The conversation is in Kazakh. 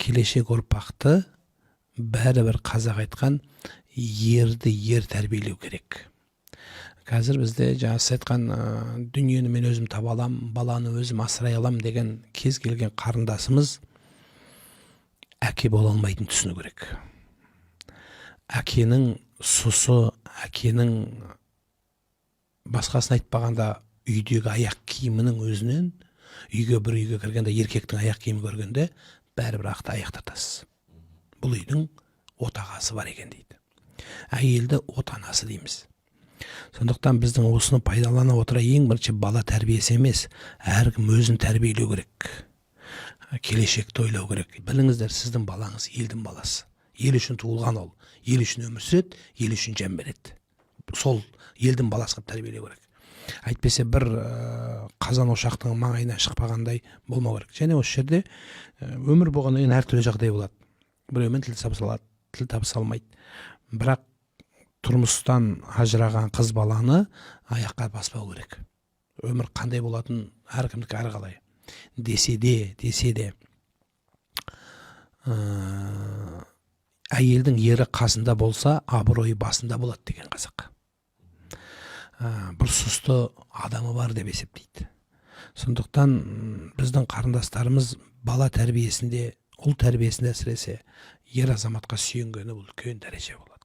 Келешек ұрпақты бәрібір, қазақ айтқан, ерді ер тәрбиелеу керек. Қазір бізде жаңа сіз айтқан дүниені мен өзім таба аламын, баланы өзім асырай аламын деген кез келген қарындасымыз әке бола алмайтынын түсіну керек. Әкенің сұсы, әкенің, басқасын айтпағанда, үйдегі аяқ киімінің өзінен, үйге, бір үйге кіргенде еркектің аяқ киімін көргенде, бәрібір ақты аяқ тартасыз, бұл үйдің отағасы бар екен дейді. Әйелді отанасы дейміз. Сондықтан біздің осыны пайдалана отыра, ең бірінші бала тәрбиесі емес, әркім өзін тәрбиелеу керек, келешекті ойлау керек. Біліңіздер, сіздің балаңыз елдің баласы, ел үшін туылған. Ол ел үшін өмір сүреді, ел үшін жан береді. Сол елдің баласы қылып тәрбиелеу керек. Әйтпесе бір қазан ошақтың маңайынан шықпағандай болмау керек. Және осы жерде өмір болғаннан кейін әртүрлі жағдай болады. Біреумен тіл табыса алады, тіл табыса алмайды. Бірақ тұрмыстан ажыраған қыз баланы аяққа баспау керек. Өмір қандай болатын, әркімдікі әрқалай десе де, әйелдің ері қасында болса, абыройы басында болады деген қазақ. Бір сұсты адамы бар деп есептейді. Сондықтан біздің қарындастарымыз бала тәрбиесінде, ұл тәрбиесінде, әсіресе ер азаматқа сүйенгені, бұл үлкен дәреже болады.